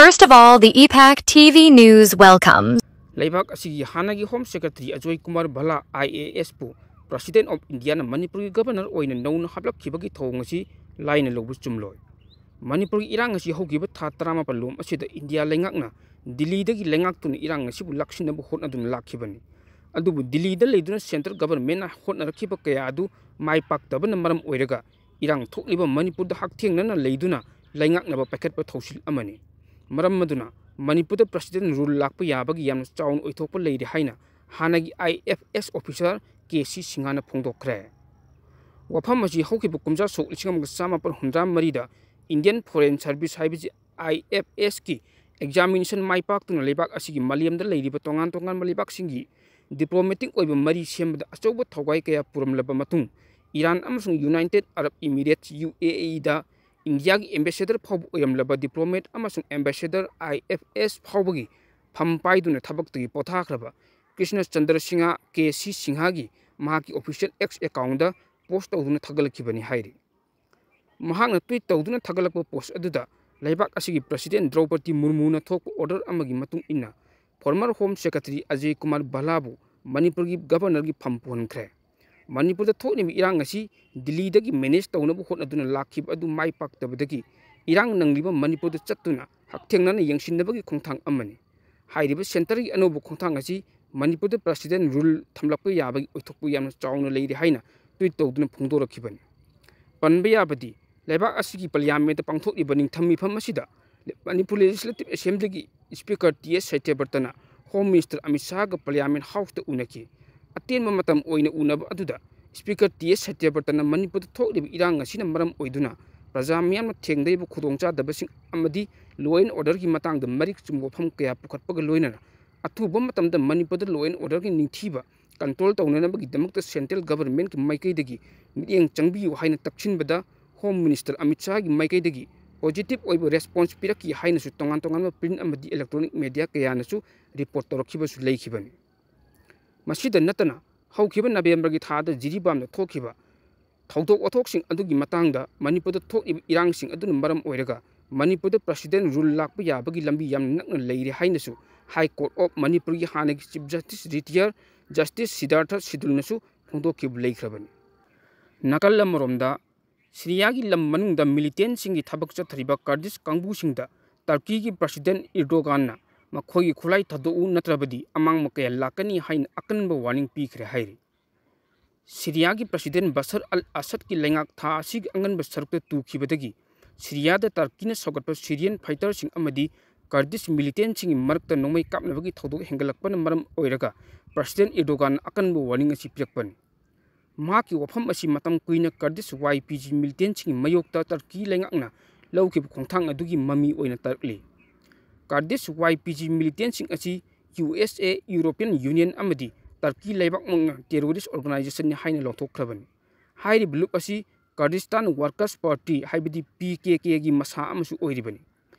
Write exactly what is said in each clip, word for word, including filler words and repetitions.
First of all, the E PAC T V News welcomes. ꯂꯩꯕꯥꯛ ꯑꯁꯤꯒꯤ ꯍꯥꯟꯅꯒꯤ Home Secretary Ajoy Kumar ꯚꯜꯂꯥ, I A S ꯄꯨ President of Indiaꯅ ꯃꯅꯤꯄꯨꯔꯒꯤ Governor ꯑꯣꯏꯅ ꯅꯧꯅ ꯍꯥꯞꯂꯛꯈꯤꯕꯒꯤ ꯊꯧꯑꯣꯡ ꯑꯁꯤ ꯂꯥꯏꯅ ꯂꯧꯕ ꯆꯨꯝꯂꯣꯏ꯫ ꯃꯅꯤꯄꯨꯔꯒꯤ ꯏꯔꯥꯡ ꯑꯁꯤ ꯍꯧꯈꯤꯕ ꯊꯥ ꯇꯔꯥꯃꯥꯄꯜ ꯂꯣꯝ ꯑꯁꯤꯗ ꯏꯟꯗꯤꯌꯥ ꯂꯩꯉꯥꯛꯅ ꯗꯤꯜꯂꯤꯗꯒꯤ ꯂꯩꯉꯥꯛꯇꯨꯅ ꯏꯔꯥꯡ ꯑꯁꯤꯕꯨ ꯂꯥꯛꯁꯤꯟꯅꯕ ꯍꯣꯠꯅꯗꯨꯅ ꯂꯥꯛꯈꯤꯕꯅꯤ꯫ ꯑꯗꯨꯕꯨ ꯗꯤꯜꯂꯤꯗ ꯂꯩꯗꯨꯅ Central Governmentꯅ ꯍꯣꯠꯅꯔꯛꯈꯤꯕ ꯀꯌꯥ ꯑꯗꯨ ꯃꯥꯏ ꯄꯥꯛꯇꯕꯅ ꯃꯔꯝ ꯑꯣꯏꯔꯒ ꯏꯔꯥꯡ ꯊꯣꯛꯂꯤꯕ ꯃꯅꯤꯄꯨꯔꯗ ꯍꯛꯊꯦꯡꯅꯅ ꯂꯩꯗꯨꯅ ꯂꯩꯉꯥꯛꯅꯕ ꯄꯥꯏꯈꯠꯄ ꯊꯧꯁꯤꯜ ꯑꯃꯅꯤ꯫ ꯃꯔꯝ ꯑꯗꯨꯅ ꯃꯅꯤꯄꯨꯔꯗ President Rule ꯂꯥꯛꯄ ꯌꯥꯕꯒꯤ ꯌꯥꯝꯅ ꯆꯥꯎꯅ ꯑꯣꯏꯊꯣꯛꯄ ꯂꯩꯔꯤ ꯍꯥꯏꯅ ꯍꯥꯟꯅꯒꯤ I F S officer K C ꯁꯤꯡꯍꯅ ꯐꯣꯡꯗꯣꯛꯈ꯭ꯔꯦ꯫ ꯋꯥꯐꯝ ꯑꯁꯤ ꯍꯧꯈꯤꯕ ꯀꯨꯝꯖꯥ ꯁꯣꯛ ꯂꯤꯁꯤꯡ ꯑꯃꯒ ꯆꯥꯃꯥꯄꯜ ꯍꯨꯝꯗ꯭ꯔꯥ ꯃꯔꯤꯗ Indian Foreign Service ꯍꯥꯏꯕꯁꯤ I F S ꯀꯤ examination ꯃꯥꯏ ꯄꯥꯛꯇꯨꯅ ꯂꯩꯕꯥꯛ ꯑꯁꯤꯒꯤ ꯃꯥꯂꯦꯝꯗ ꯂꯩꯔꯤꯕ ꯇꯣꯉꯥꯟ ꯇꯣꯉꯥꯟꯕ ꯂꯩꯕꯥꯛꯁꯤꯡꯒꯤ diplomatic ꯑꯣꯏꯕ ꯃꯔꯤ ꯁꯦꯝꯕꯗ ꯑꯆꯧꯕ ꯊꯧꯒꯥꯏ ꯀꯌꯥ ꯄꯨꯔꯝꯂꯕ ꯃꯇꯨꯡ, ꯏꯔꯥꯟ ꯑꯃꯁꯨꯡ United Arab Emirates, U A E ꯗ ꯏꯟꯗꯤꯌꯥꯒꯤ ambassador ꯐꯥꯎꯕ ꯑꯣꯏꯔꯝꯂꯕ diplomat ꯑꯃꯁꯨꯡ ambassador I F S ꯐꯥꯎꯕꯒꯤ ꯐꯝ ꯄꯥꯏꯗꯨꯅ ꯊꯕꯛꯇꯒꯤ ꯄꯣꯊꯥꯈ꯭ꯔꯕ ꯀ꯭ꯔꯤꯁꯅ ꯆꯟꯗ꯭ꯔ ꯁꯤꯡꯍ, K C ꯁꯤꯡꯍꯒꯤ ꯃꯍꯥꯛꯀꯤ official X accountꯗ post ꯇꯧꯗꯨꯅ ꯊꯥꯒꯠꯂꯛꯈꯤꯕꯅꯤ ꯍꯥꯏꯔꯤ꯫ ꯃꯍꯥꯛꯅ tweet ꯇꯧꯗꯨꯅ ꯊꯥꯒꯠꯂꯛꯄ post ꯑꯗꯨꯗ ꯂꯩꯕꯥꯛ ꯑꯁꯤꯒꯤ President ꯗ꯭ꯔꯧꯄꯗꯤ ꯃꯨꯔꯃꯨꯅ ꯊꯣꯛꯄ order ꯑꯃꯒꯤ ꯃꯇꯨꯡ ꯏꯟꯅ former Home Secretary Ajay Kumar ꯚꯜꯂꯥꯕꯨ ꯃꯅꯤꯄꯨꯔꯒꯤ Governorꯒꯤ ꯐꯝ ꯄꯨꯍꯟꯈ꯭ꯔꯦ꯫ ꯃꯅꯤꯄꯨꯔꯗ ꯊꯣꯛꯂꯤꯕ ꯏꯔꯥꯡ ꯑꯁꯤ ꯗꯤꯜꯂꯤꯗꯒꯤ manage ꯇꯧꯅꯕ ꯍꯣꯠꯅꯗꯨꯅ ꯂꯥꯛꯈꯤꯕ ꯑꯗꯨ ꯃꯥꯏ ꯄꯥꯛꯇꯕꯗꯒꯤ ꯏꯔꯥꯡ ꯅꯪꯂꯤꯕ ꯃꯅꯤꯄꯨꯔꯗ ꯆꯠꯇꯨꯅ ꯍꯛꯊꯦꯡꯅꯅ ꯌꯦꯡꯁꯤꯟꯅꯕꯒꯤ ꯈꯣꯡꯊꯥꯡ ꯑꯃꯅꯤ꯫ ꯍꯥꯏꯔꯤꯕ Centreꯒꯤ ꯑꯅꯧꯕ ꯈꯣꯡꯊꯥꯡ ꯑꯁꯤ ꯃꯅꯤꯄꯨꯔꯗ President Rule ꯊꯝꯂꯛꯄ ꯌꯥꯕꯒꯤ ꯑꯣꯏꯊꯣꯛꯄ ꯌꯥꯝꯅ ꯆꯥꯎꯅ ꯂꯩꯔꯤ ꯍꯥꯏꯅ tweet ꯇꯧꯗꯨꯅ ꯐꯣꯡꯗꯣꯔꯛꯈꯤꯕꯅꯤ꯫ ꯄꯟꯕ ꯌꯥꯕꯗꯤ, ꯂꯩꯕꯥꯛ ꯑꯁꯤꯒꯤ Parliamentꯇ ꯄꯥꯡꯊꯣꯛꯂꯤꯕ ꯅꯤꯡꯊꯝ ꯃꯤꯐꯝ ꯑꯁꯤꯗ Manipur Legislative Assemblyꯒꯤ Speaker T S ꯁꯇ꯭ꯌꯕ꯭ꯔꯇꯅ Home Minister Amit ꯁꯥꯍꯒ Parliament Houseꯇ ꯎꯅꯈꯤ꯫ ꯑꯇꯦꯟꯕ ꯃꯇꯝ ꯑꯣꯏꯅ ꯎꯅꯕ ꯑꯗꯨꯗ Speaker T S ꯁꯇ꯭ꯌꯕ꯭ꯔꯇꯅ ꯃꯅꯤꯄꯨꯔꯗ ꯊꯣꯛꯂꯤꯕ ꯏꯔꯥꯡ ꯑꯁꯤꯅ ꯃꯔꯝ ꯑꯣꯏꯗꯨꯅ ꯄ꯭ꯔꯖꯥ ꯃꯤꯌꯥꯝꯅ ꯊꯦꯡꯅꯔꯤꯕ ꯈꯨꯗꯣꯡꯆꯥꯗꯕꯁꯤꯡ ꯑꯃꯗꯤ law and orderꯒꯤ ꯃꯇꯥꯡꯗ ꯃꯔꯤꯛ ꯆꯨꯝꯕ ꯋꯥꯐꯝ ꯀꯌꯥ ꯄꯨꯈꯠꯄꯒ ꯂꯣꯏꯅꯅ ꯑꯊꯨꯕ ꯃꯇꯝꯗ ꯃꯅꯤꯄꯨꯔꯗ law and orderꯒꯤ ꯅꯤꯡꯊꯤꯕ control ꯇꯧꯅꯅꯕꯒꯤꯗꯃꯛꯇ Central Governmentꯀꯤ ꯃꯥꯏꯀꯩꯗꯒꯤ ꯃꯤꯠꯌꯦꯡ ꯆꯪꯕꯤꯌꯨ ꯍꯥꯏꯅ ꯇꯛꯁꯤꯟꯕꯗ Home Minister ꯑꯃꯤꯠ ꯁꯥꯍꯒꯤ ꯃꯥꯏꯀꯩꯗꯒꯤ positive ꯑꯣꯏꯕ response ꯄꯤꯔꯛꯈꯤ ꯍꯥꯏꯅꯁꯨ ꯇꯣꯉꯥꯟ ꯇꯣꯉꯥꯟꯕ print ꯑꯃꯗꯤ electronic media ꯀꯌꯥꯅꯁꯨ report ꯇꯧꯔꯛꯈꯤꯕꯁꯨ ꯂꯩꯈꯤꯕꯅꯤ꯫ ꯃꯁꯤꯗ ꯅꯠꯇꯅ ꯍꯧꯈꯤꯕ Novemberꯒꯤ ꯊꯥꯗ ꯖꯤꯔꯤꯕꯥꯝꯗ ꯊꯣꯛꯈꯤꯕ ꯊꯧꯗꯣꯛ ꯋꯥꯊꯣꯛꯁꯤꯡ ꯑꯗꯨꯒꯤ ꯃꯇꯥꯡꯗ ꯃꯅꯤꯄꯨꯔꯗ ꯊꯣꯛꯂꯤꯕ ꯏꯔꯥꯡꯁꯤꯡ ꯑꯗꯨꯅ ꯃꯔꯝ ꯑꯣꯏꯔꯒ ꯃꯅꯤꯄꯨꯔꯗ President Rule ꯂꯥꯛꯄ ꯌꯥꯕꯒꯤ ꯂꯝꯕꯤ ꯌꯥꯝꯅ ꯅꯛꯅ ꯂꯩꯔꯦ ꯍꯥꯏꯅꯁꯨ High Court of ꯃꯅꯤꯄꯨꯔꯒꯤ ꯍꯥꯟꯅꯒꯤ Chief Justice Retired Justice ꯁꯤꯗꯥꯔꯊ ꯁꯤꯗꯨꯜꯅꯁꯨ ꯐꯣꯡꯗꯣꯛꯈꯤꯕ ꯂꯩꯈ꯭ꯔꯕꯅꯤ꯫ ꯅꯥꯀꯜ ꯑꯃꯔꯣꯝꯗ, ꯁꯤꯔꯤꯌꯥꯒꯤ ꯂꯝ ꯃꯅꯨꯡꯗ militantꯁꯤꯡꯒꯤ ꯊꯕꯛ ꯆꯠꯊꯔꯤꯕ Kurdish ꯀꯥꯡꯕꯨꯁꯤꯡꯗ ꯇꯔꯀꯤꯒꯤ President ꯏꯔꯗꯣꯒꯥꯟꯅ ꯃꯈꯣꯏꯒꯤ ꯈꯨꯠꯂꯥꯏ ꯊꯥꯗꯣꯛꯎ ꯅꯠꯇ꯭ꯔꯕꯗꯤ ꯑꯃꯥꯡꯕ ꯀꯌꯥ ꯂꯥꯛꯀꯅꯤ ꯍꯥꯏꯅ ꯑꯀꯟꯕ warning ꯄꯤꯈ꯭ꯔꯦ ꯍꯥꯏꯔꯤ꯫ ꯁꯤꯔꯤꯌꯥꯒꯤ President ꯕꯁꯔ ꯑꯜ ꯑꯁꯗꯀꯤ ꯂꯩꯉꯥꯛ ꯊꯥ ꯑꯁꯤꯒꯤ ꯑꯉꯟꯕ ꯁꯔꯨꯛꯇ ꯇꯨꯈꯤꯕꯗꯒꯤ ꯁꯤꯔꯤꯌꯥꯗ ꯇꯔꯀꯤꯅ ꯁꯧꯒꯠꯄ Syrian fighterꯁꯤꯡ ꯑꯃꯗꯤ Kurdish militantꯁꯤꯡꯒꯤ ꯃꯔꯛꯇ ꯅꯣꯡꯃꯩ ꯀꯥꯞꯅꯕꯒꯤ ꯊꯧꯗꯣꯛ ꯍꯦꯟꯒꯠꯂꯛꯄꯅ ꯃꯔꯝ ꯑꯣꯏꯔꯒ President ꯏꯔꯗꯣꯒꯥꯟꯅ ꯑꯀꯟꯕ warning ꯑꯁꯤ ꯄꯤꯔꯛꯄꯅꯤ꯫ ꯃꯍꯥꯛꯀꯤ ꯋꯥꯐꯝ ꯑꯁꯤ ꯃꯇꯝ ꯀꯨꯏꯅ Kurdish ꯋꯥꯏ ꯄꯤ ꯖꯤ militantꯁꯤꯡꯒꯤ ꯃꯥꯌꯣꯛꯇ ꯇꯔꯀꯤ ꯂꯩꯉꯥꯛꯅ ꯂꯧꯈꯤꯕ ꯈꯣꯡꯊꯥꯡ ꯑꯗꯨꯒꯤ ꯃꯃꯤ ꯑꯣꯏꯅ ꯇꯥꯔꯛꯂꯤ꯫ Kurdish ꯋꯥꯏ ꯄꯤ ꯖꯤ militantꯁꯤꯡ ꯑꯁꯤ ꯌꯨ ꯑꯦꯁ ꯑꯦ, European Union ꯑꯃꯗꯤ ꯇꯔꯀꯤ ꯂꯩꯕꯥꯛꯃꯛꯅ terrorist organizationꯅꯤ ꯍꯥꯏꯅ ꯂꯥꯎꯊꯣꯛꯈ꯭ꯔꯕꯅꯤ꯫ ꯍꯥꯏꯔꯤꯕ ꯂꯨꯞ ꯑꯁꯤ Kurdistan Workers Party, ꯍꯥꯏꯕꯗꯤ ꯄꯤ ꯀꯦ ꯀꯦꯒꯤ ꯃꯁꯥ ꯑꯃꯁꯨ ꯑꯣꯏꯔꯤꯕꯅꯤ꯫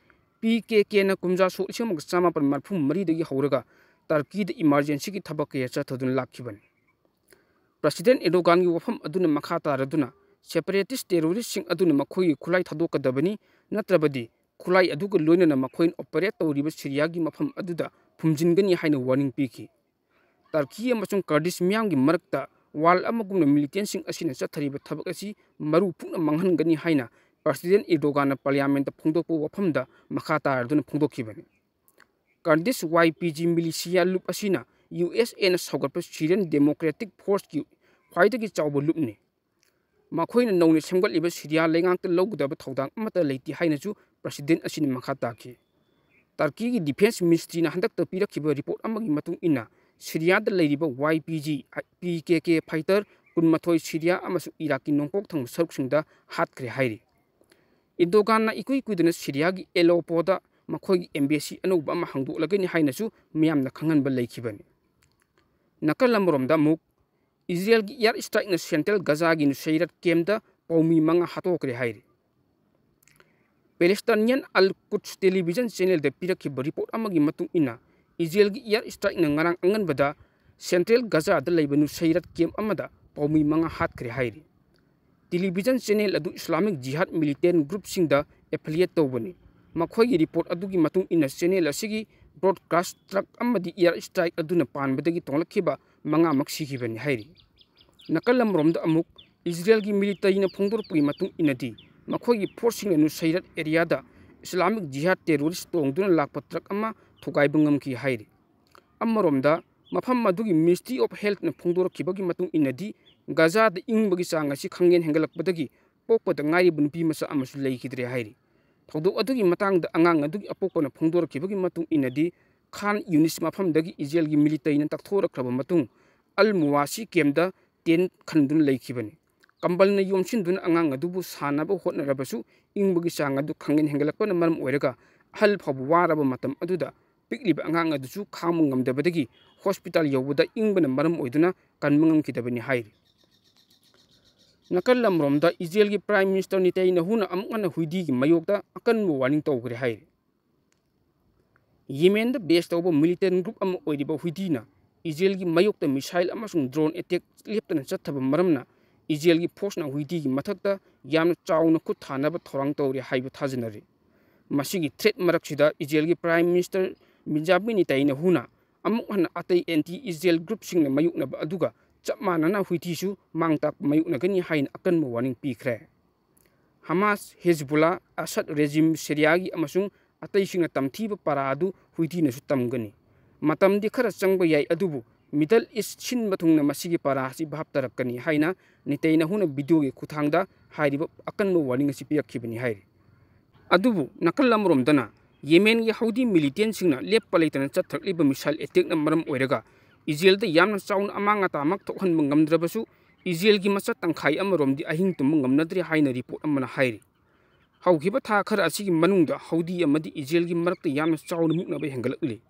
ꯄꯤ ꯀꯦ ꯀꯦꯅ ꯀꯨꯝꯖꯥ ꯁꯣꯛ ꯂꯤꯁꯤꯡ ꯑꯃꯒ ꯆꯥꯃꯥꯄꯟ ꯃꯔꯤꯐꯨ ꯃꯔꯤꯗꯒꯤ ꯍꯧꯔꯒ ꯇꯔꯀꯤꯗ emergencyꯒꯤ ꯊꯕꯛ ꯀꯌꯥ ꯆꯠꯊꯗꯨꯅ ꯂꯥꯛꯈꯤꯕꯅꯤ꯫ President ꯏꯔꯗꯣꯒꯥꯟꯒꯤ ꯋꯥꯐꯝ ꯑꯗꯨꯅ ꯃꯈꯥ ꯇꯥꯔꯗꯨꯅ separatist terroristꯁꯤꯡ ꯑꯗꯨꯅ ꯃꯈꯣꯏꯒꯤ ꯈꯨꯠꯂꯥꯏ ꯊꯥꯗꯣꯛꯀꯗꯕꯅꯤ, ꯅꯠꯇ꯭ꯔꯕꯗꯤ ꯈꯨꯠꯂꯥꯏ ꯑꯗꯨꯒ ꯂꯣꯏꯅꯅ ꯃꯈꯣꯏꯅ operate ꯇꯧꯔꯤꯕ ꯁꯤꯔꯤꯌꯥꯒꯤ ꯃꯐꯝ ꯑꯗꯨꯗ ꯐꯨꯝꯖꯤꯟꯒꯅꯤ ꯍꯥꯏꯅ warning ꯄꯤꯈꯤ꯫ ꯇꯔꯀꯤ ꯑꯃꯁꯨꯡ Kurdish ꯃꯤꯌꯥꯝꯒꯤ ꯃꯔꯛꯇ wall ꯑꯃꯒꯨꯝꯅ militantꯁꯤꯡ ꯑꯁꯤꯅ ꯆꯠꯊꯔꯤꯕ ꯊꯕꯛ ꯑꯁꯤ ꯃꯔꯨ ꯐꯨꯛꯅ ꯃꯥꯡꯍꯟꯒꯅꯤ ꯍꯥꯏꯅ President ꯏꯔꯗꯣꯒꯥꯟꯅ parliamentꯇ ꯐꯣꯡꯗꯣꯛꯄ ꯋꯥꯐꯝꯗ ꯃꯈꯥ ꯇꯥꯔꯗꯨꯅ ꯐꯣꯡꯗꯣꯛꯈꯤꯕꯅꯤ꯫ Kurdish ꯋꯥꯏ ꯄꯤ ꯖꯤ militia ꯂꯨꯞ ꯑꯁꯤꯅ ꯌꯨ ꯑꯦꯁ ꯑꯦꯅ ꯁꯧꯒꯠꯄ Syrian Democratic Forceꯀꯤ ꯈ꯭ꯋꯥꯏꯗꯒꯤ ꯆꯥꯎꯕ ꯂꯨꯞꯅꯤ꯫ ꯃꯈꯣꯏꯅ ꯅꯧꯅ ꯁꯦꯝꯒꯠꯂꯤꯕ ꯁꯤꯔꯤꯌꯥ ꯂꯩꯉꯥꯛꯇ ꯂꯧꯒꯗꯕ ꯊꯧꯗꯥꯡ ꯑꯃꯠꯇ ꯂꯩꯇꯦ ꯍꯥꯏꯅꯁꯨ President ꯑꯁꯤꯅ ꯃꯈꯥ ꯇꯥꯈꯤ꯫ ꯇꯔꯀꯤꯒꯤ Defence Ministryꯅ ꯍꯟꯗꯛꯇ ꯄꯤꯔꯛꯈꯤꯕ report ꯑꯃꯒꯤ ꯃꯇꯨꯡ ꯏꯟꯅ, ꯁꯤꯔꯤꯌꯥꯗ ꯂꯩꯔꯤꯕ ꯋꯥꯏ ꯄꯤ ꯖꯤ, ꯄꯤ ꯀꯦ ꯀꯦ fighter ꯀꯨꯟꯃꯥꯊꯣꯏ ꯁꯤꯔꯤꯌꯥ ꯑꯃꯁꯨꯡ ꯏꯔꯥꯛꯀꯤ ꯅꯣꯡꯄꯣꯛ ꯊꯪꯕ ꯁꯔꯨꯛꯁꯤꯡꯗ ꯍꯥꯠꯈ꯭ꯔꯦ ꯍꯥꯏꯔꯤ꯫ ꯏꯔꯗꯣꯒꯥꯟꯅ ꯏꯀꯨꯏ ꯀꯨꯏꯗꯅ ꯁꯤꯔꯤꯌꯥꯒꯤ ꯑꯦꯂꯦꯄꯣꯗ ꯃꯈꯣꯏꯒꯤ embassy ꯑꯅꯧꯕ ꯑꯃ ꯍꯥꯡꯗꯣꯛꯂꯒꯅꯤ ꯍꯥꯏꯅꯁꯨ ꯃꯤꯌꯥꯝꯅ ꯈꯪꯍꯟꯕ ꯂꯩꯈꯤꯕꯅꯤ꯫ ꯅꯥꯀꯜ ꯑꯃꯔꯣꯝꯗ ꯑꯃꯨꯛ, ꯏꯖꯔꯦꯜꯒꯤ air strikeꯅ central ꯒꯖꯥꯒꯤ ꯅꯨꯁꯩꯔꯠ campꯇ ꯄꯥꯎꯃꯤ ꯃꯉꯥ ꯍꯥꯠꯇꯣꯛꯈ꯭ꯔꯦ ꯍꯥꯏꯔꯤ꯫ Palestinian Al Quds television channelꯗ ꯄꯤꯔꯛꯈꯤꯕ report ꯑꯃꯒꯤ ꯃꯇꯨꯡ ꯏꯟꯅ, ꯏꯖꯔꯦꯜꯒꯤ air strikeꯅ ꯉꯔꯥꯡ ꯑꯉꯟꯕꯗ central ꯒꯖꯥꯗ ꯂꯩꯕ ꯅꯨꯁꯩꯔꯠ camp ꯑꯃꯗ ꯄꯥꯎꯃꯤ ꯃꯉꯥ ꯍꯥꯠꯈ꯭ꯔꯦ ꯍꯥꯏꯔꯤ꯫ Television channel ꯑꯗꯨ Islamic Jihad militant groupꯁꯤꯡꯗ affiliate ꯇꯧꯕꯅꯤ꯫ ꯃꯈꯣꯏꯒꯤ report ꯑꯗꯨꯒꯤ ꯃꯇꯨꯡ ꯏꯟꯅ channel ꯑꯁꯤꯒꯤ broadcast truck ꯑꯃꯗꯤ air strike ꯑꯗꯨꯅ ꯄꯥꯟꯕꯗꯒꯤ ꯇꯣꯡꯂꯛꯈꯤꯕ ꯃꯉꯥꯃꯛ ꯁꯤꯈꯤꯕꯅꯤ ꯍꯥꯏꯔꯤ꯫ ꯅꯥꯀꯜ ꯑꯃꯔꯣꯝꯗ ꯑꯃꯨꯛ ꯏꯖꯔꯦꯜꯒꯤ militaryꯅ ꯐꯣꯡꯗꯣꯔꯛꯄꯒꯤ ꯃꯇꯨꯡ ꯏꯟꯅꯗꯤ ꯃꯈꯣꯏꯒꯤ forceꯁꯤꯡꯅ ꯅꯨꯁꯩꯔꯠ areaꯗ Islamic Jihad terrorist ꯇꯣꯡꯗꯨꯅ ꯂꯥꯛꯄ truck ꯑꯃ ꯊꯨꯒꯥꯏꯕ ꯉꯝꯈꯤ ꯍꯥꯏꯔꯤ꯫ ꯑꯃꯔꯣꯝꯗ ꯃꯐꯝ ꯑꯗꯨꯒꯤ Ministry of Healthꯅ ꯐꯣꯡꯗꯣꯔꯛꯈꯤꯕꯒꯤ ꯃꯇꯨꯡ ꯏꯟꯅꯗꯤ ꯒꯖꯥꯗ ꯏꯪꯕꯒꯤ ꯆꯥꯡ ꯑꯁꯤ ꯈꯪꯍꯦꯟ ꯍꯦꯟꯒꯠꯂꯛꯄꯗꯒꯤ ꯄꯣꯛꯄꯗ ꯉꯥꯏꯔꯤꯕ ꯅꯨꯄꯤ ꯃꯆꯥ ꯑꯃꯁꯨ ꯂꯩꯈꯤꯗ꯭ꯔꯦ ꯍꯥꯏꯔꯤ꯫ ꯊꯧꯗꯣꯛ ꯑꯗꯨꯒꯤ ꯃꯇꯥꯡꯗ ꯑꯉꯥꯡ ꯑꯗꯨꯒꯤ ꯑꯄꯣꯛꯄꯅ ꯐꯣꯡꯗꯣꯔꯛꯈꯤꯕꯒꯤ ꯃꯇꯨꯡ ꯏꯟꯅꯗꯤ ꯈꯥꯟ ꯌꯨꯅꯤꯁ ꯃꯐꯝꯗꯒꯤ ꯏꯖꯔꯦꯜꯒꯤ militaryꯅ ꯇꯛꯊꯣꯔꯛꯈ꯭ꯔꯕ ꯃꯇꯨꯡ ꯑꯜ ꯃꯨꯋꯥꯁꯤ campꯇ tent ꯈꯟꯗꯨꯅ ꯂꯩꯈꯤꯕꯅꯤ꯫ ꯀꯝꯕꯜꯅ ꯌꯣꯝꯁꯤꯟꯗꯨꯅ ꯑꯉꯥꯡ ꯑꯗꯨꯕꯨ ꯁꯥꯟꯅꯕ ꯍꯣꯠꯅꯔꯕꯁꯨ ꯏꯪꯕꯒꯤ ꯆꯥꯡ ꯑꯗꯨ ꯈꯪꯍꯦꯟ ꯍꯦꯟꯒꯠꯂꯛꯄꯅ ꯃꯔꯝ ꯑꯣꯏꯔꯒ ꯑꯍꯜ ꯐꯥꯎꯕ ꯋꯥꯔꯕ ꯃꯇꯝ ꯑꯗꯨꯗ ꯄꯤꯛꯂꯤꯕ ꯑꯉꯥꯡ ꯑꯗꯨꯁꯨ ꯈꯥꯡꯕ ꯉꯝꯗꯕꯗꯒꯤ hospital ꯌꯧꯕꯗ ꯏꯪꯕꯅ ꯃꯔꯝ ꯑꯣꯏꯗꯨꯅ ꯀꯟꯕ ꯉꯝꯈꯤꯗꯕꯅꯤ ꯍꯥꯏꯔꯤ꯫ ꯅꯥꯀꯜ ꯑꯃꯔꯣꯝꯗ ꯏꯖꯔꯦꯜꯒꯤ Prime Minister ꯅꯤꯇꯩꯅꯍꯨꯅ ꯑꯃꯨꯛ ꯍꯟꯅ ꯍꯨꯏꯗꯤꯒꯤ ꯃꯥꯌꯣꯛꯇ ꯑꯀꯟꯕ warning ꯇꯧꯈ꯭ꯔꯦ ꯍꯥꯏꯔꯤ꯫ ꯌꯦꯃꯦꯟꯗ base ꯇꯧꯕ militant group ꯑꯃ ꯑꯣꯏꯔꯤꯕ ꯍꯨꯏꯗꯤꯅ ꯏꯖꯔꯦꯜꯒꯤ ꯃꯥꯌꯣꯛꯇ missile ꯑꯃꯁꯨꯡ drone attack ꯂꯦꯞꯇꯅ ꯆꯠꯊꯕ ꯃꯔꯝꯅ ꯏꯖꯔꯦꯜꯒꯤ forceꯅ ꯍꯨꯏꯗꯤꯒꯤ ꯃꯊꯛꯇ ꯌꯥꯝꯅ ꯆꯥꯎꯅ ꯈꯨꯠ ꯊꯥꯅꯕ ꯊꯧꯔꯥꯡ ꯇꯧꯔꯤ ꯍꯥꯏꯕ ꯊꯥꯖꯅꯔꯤ꯫ ꯃꯁꯤꯒꯤ threat ꯃꯔꯛꯁꯤꯗ ꯏꯖꯔꯦꯜꯒꯤ Prime Minister ꯕꯤꯟꯖꯥꯃꯤꯟ ꯅꯤꯇꯩꯅꯍꯨꯅ ꯑꯃꯨꯛ ꯍꯟꯅ ꯑꯇꯩ anti Israel groupꯁꯤꯡꯅ ꯃꯥꯌꯣꯛꯅꯕ ꯑꯗꯨꯒ ꯆꯞ ꯃꯥꯟꯅꯅ ꯍꯨꯏꯗꯤꯁꯨ ꯃꯥꯡ ꯇꯥꯛꯄ ꯃꯥꯌꯣꯛꯅꯒꯅꯤ ꯍꯥꯏꯅ ꯑꯀꯟꯕ warning ꯄꯤꯈ꯭ꯔꯦ꯫ ꯍꯃꯥꯁ, ꯍꯦꯖꯕꯨꯜꯂꯥ, ꯑꯁꯗ regime ꯁꯤꯔꯤꯌꯥꯒꯤ ꯑꯃꯁꯨꯡ ꯑꯇꯩꯁꯤꯡꯅ ꯇꯝꯊꯤꯕ ꯄꯥꯔꯥ ꯑꯗꯨ ꯍꯨꯏꯗꯤꯅꯁꯨ ꯇꯝꯒꯅꯤ꯫ ꯃꯇꯝꯗꯤ ꯈꯔ ꯆꯪꯕ ꯌꯥꯏ, ꯑꯗꯨꯕꯨ Middle East ꯁꯤꯟꯕ ꯊꯨꯡꯅ ꯃꯁꯤꯒꯤ ꯄꯥꯔꯥ ꯑꯁꯤ ꯚꯥꯞ ꯇꯥꯔꯛꯀꯅꯤ ꯍꯥꯏꯅ ꯅꯤꯇꯩꯅꯍꯨꯅ videoꯒꯤ ꯈꯨꯠꯊꯥꯡꯗ ꯍꯥꯏꯔꯤꯕ ꯑꯀꯟꯕ warning ꯑꯁꯤ ꯄꯤꯔꯛꯈꯤꯕꯅꯤ ꯍꯥꯏꯔꯤ꯫ ꯑꯗꯨꯕꯨ ꯅꯥꯀꯜ ꯑꯃꯔꯣꯝꯗꯅ ꯌꯦꯃꯦꯟꯒꯤ ꯍꯧꯗꯤ militantꯁꯤꯡꯅ ꯂꯦꯞꯄ ꯂꯩꯇꯅ ꯆꯠꯊꯔꯛꯂꯤꯕ missile attackꯅ ꯃꯔꯝ ꯑꯣꯏꯔꯒ ꯏꯖꯔꯦꯜꯗ ꯌꯥꯝꯅ ꯆꯥꯎꯅ ꯑꯃꯥꯡ ꯑꯇꯥꯃꯛ ꯊꯣꯛꯍꯟꯕ ꯉꯝꯗ꯭ꯔꯕꯁꯨ ꯏꯖꯔꯦꯜꯒꯤ ꯃꯆꯥ ꯇꯪꯈꯥꯏ ꯑꯃꯔꯣꯝꯗꯤ ꯑꯍꯤꯡ ꯇꯨꯝꯕ ꯉꯝꯅꯗ꯭ꯔꯤ ꯍꯥꯏꯅ report ꯑꯃꯅ ꯍꯥꯏꯔꯤ꯫ ꯍꯧꯈꯤꯕ ꯊꯥ ꯈꯔ ꯑꯁꯤꯒꯤ ꯃꯅꯨꯡꯗ ꯍꯧꯗꯤ ꯑꯃꯗꯤ ꯏꯖꯔꯦꯜꯒꯤ ꯃꯔꯛꯇ ꯌꯥꯝꯅ ꯆꯥꯎꯅ ꯃꯨꯛꯅꯕ ꯍꯦꯟꯒꯠꯂꯛꯂꯤ꯫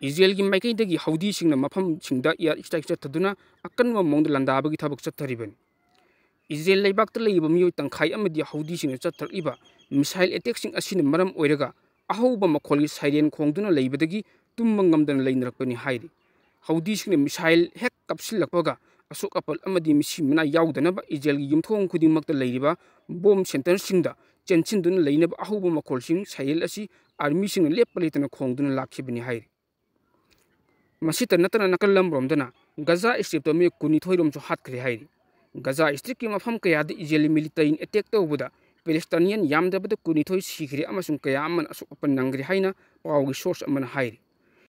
ꯏꯖꯔꯦꯜꯒꯤ ꯃꯥꯏꯀꯩꯗꯒꯤ ꯍꯧꯗꯤꯁꯤꯡꯅ ꯃꯐꯝꯁꯤꯡꯗ air strike ꯆꯠꯊꯗꯨꯅ ꯑꯀꯟꯕ ꯃꯑꯣꯡꯗ ꯂꯥꯟꯗꯥꯕꯒꯤ ꯊꯕꯛ ꯆꯠꯊꯔꯤꯕꯅꯤ꯫ ꯏꯖꯔꯦꯜ ꯂꯩꯕꯥꯛꯇ ꯂꯩꯔꯤꯕ ꯃꯤꯑꯣꯏ ꯇꯪꯈꯥꯏ ꯑꯃꯗꯤ ꯍꯧꯗꯤꯁꯤꯡꯅ ꯆꯠꯊꯔꯛꯂꯤꯕ missile attackꯁꯤꯡ ꯑꯁꯤꯅ ꯃꯔꯝ ꯑꯣꯏꯔꯒ ꯑꯍꯧꯕ ꯃꯈꯣꯜꯒꯤ siren ꯈꯣꯡꯗꯨꯅ ꯂꯩꯕꯗꯒꯤ ꯇꯨꯝꯕ ꯉꯝꯗꯅ ꯂꯩꯅꯔꯛꯄꯅꯤ ꯍꯥꯏꯔꯤ꯫ ꯍꯧꯗꯤꯁꯤꯡꯅ missile ꯍꯦꯛ ꯀꯥꯞꯁꯤꯜꯂꯛꯄꯒ ꯑꯁꯣꯛ ꯑꯄꯜ ꯑꯃꯗꯤ ꯃꯤꯁꯤ ꯃꯤꯅꯥ ꯌꯥꯎꯗꯅꯕ ꯏꯖꯔꯦꯜꯒꯤ ꯌꯨꯝꯊꯣꯡ ꯈꯨꯗꯤꯡꯃꯛꯇ ꯂꯩꯔꯤꯕ bomb centreꯁꯤꯡꯗ ꯆꯦꯟꯁꯤꯟꯗꯨꯅ ꯂꯩꯅꯕ ꯑꯍꯧꯕ ꯃꯈꯣꯜꯁꯤꯡ ꯁꯩꯔꯦꯜ ꯑꯁꯤ ꯑꯥꯔꯃꯤꯁꯤꯡꯅ ꯂꯦꯞꯄ ꯂꯩꯇꯅ ꯈꯣꯡꯗꯨꯅ ꯂꯥꯛꯈꯤꯕꯅꯤ ꯍꯥꯏꯔꯤ꯫ ꯃꯁꯤꯇ ꯅꯠꯇꯅ ꯅꯥꯀꯜ ꯑꯃꯔꯣꯝꯗꯅ ꯒꯖꯥ ꯁ꯭ꯇ꯭ꯔꯤꯞꯇ ꯃꯤꯑꯣꯏ ꯀꯨꯟꯅꯤꯊꯣꯏ ꯔꯣꯝꯁꯨ ꯍꯥꯠꯈ꯭ꯔꯦ ꯍꯥꯏꯔꯤ꯫ ꯒꯖꯥ ꯁ꯭ꯇ꯭ꯔꯤꯞꯀꯤ ꯃꯐꯝ ꯀꯌꯥꯗ ꯏꯖꯔꯦꯂꯤ ꯃꯤꯂꯤꯇꯔꯤꯅ ꯑꯦꯇꯦꯛ ꯇꯧꯕꯗ ꯄꯦꯂꯦꯁꯇꯥꯏꯅꯤꯌꯟ ꯌꯥꯝꯗ꯭ꯔꯕꯗ ꯀꯨꯟꯅꯤꯊꯣꯏ ꯁꯤꯈ꯭ꯔꯦ ꯑꯃꯁꯨꯡ ꯀꯌꯥ ꯑꯃꯅ ꯑꯁꯣꯛ ꯑꯄꯟ ꯅꯪꯈ꯭ꯔꯦ ꯍꯥꯏꯅ ꯄꯥꯎꯒꯤ ꯁꯣꯔꯁ ꯑꯃꯅ ꯍꯥꯏꯔꯤ꯫